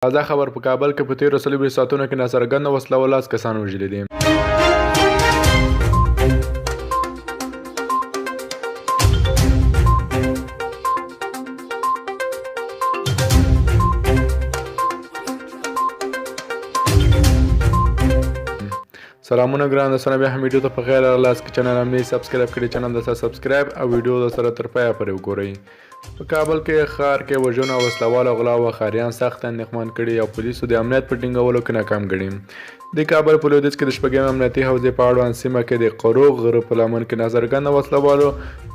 تازه خبر په کابل کې په تیرو 24 ساعتونو کې ناڅرګندو وسله والو لس کسان وژلي دي. سلامونه ګران دوستانو، بیا هم ویډیو ته په خیر راغلاست. که چینل هم نه سبسکرایب کړی، چینل د سره سبسکرایب او ویډیو د سره تر پایه پورې وګورئ. په کابل کې ښار کې وژنو او وسلهوالو غلاوو ښاریان سخت اندېښمن کړي او پولیسو د امنیت په ټینګولو کې ناکام ګڼي. د کابل په لویدیځ کې د شپږمې امنیتي حوزې په اړوند سیمه کې د قروغ غره په لمن کې ناڅرګنده وسلهوالو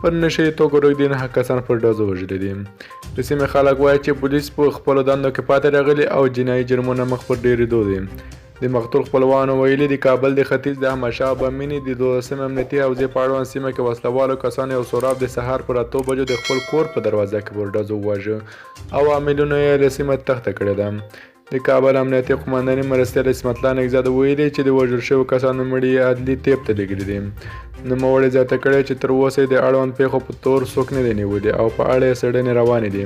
پر نشه یي توکو روږدي 9 کسان پر ډزو وژلي دي. د سیمې خلک وایي چې پولیس په خپلو دندو کې پاتې راغلي او جنایي جرمونه مخ پر ډېرېدو دي. د مقتول خپلوانو ویلي، د کابل د ختیځ د احمدشاه بابا مینې د 12مې امنیتي حوزې په اړوند سیمه کې وسلهوالو کسانو یو سوراب د سهار پر 8 بجو د خپل کور په دروازه کې پر ډزو وواژه او عاملینو یې له سیمې تښته کړې ده. د کابل امنیتي قومانداني مرستیال عصمت الله نیکزاد ویلي چې د وژل شویو کسانو مړي یې عدلي طب ته لېږلي دي. نوموړي زیاته کړې چې تر اوسه یې د اړوند پېښو په تور څوک نه دي نیولي او په اړه یې څېړنې روانې دي.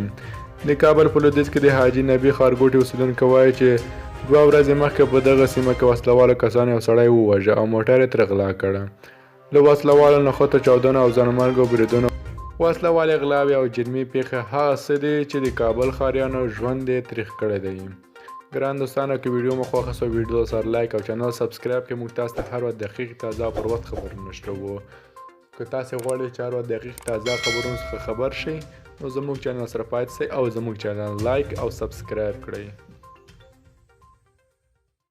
د کابل په لویدیځ کې د حاجي نبي ښارګوټي اوسېدونکي وایي چې 2 ورځې مخکې په دغه سیمه کې وسلهوالو کسانو یو سړی وواژه او موټر یې ترې غلا کړ. له وسلهوالو نښتو، چاودنو او ځانمرګو بریدونو، وسلهوالې غلاوې او جرمي پېښې هغه څه دي چې د کابل ښاریانو ژوند یې تریخ کړی دی. ګران دوستانو، که ویډیو مو خوښه شوه، ویډیو سره لایک او چینل سبسکرایب کړئ. موږ تاسو ته هر وخت دقیق، تازه او پر وخت خبرونه نشروو. که تاسو غواړئ چې هر وخت دقیق، تازه خبرونو څخه خبر شئ، نو زموږ چینل سره پاتې شئ او زموږ چینل لایک او سبسکرایب کړئ.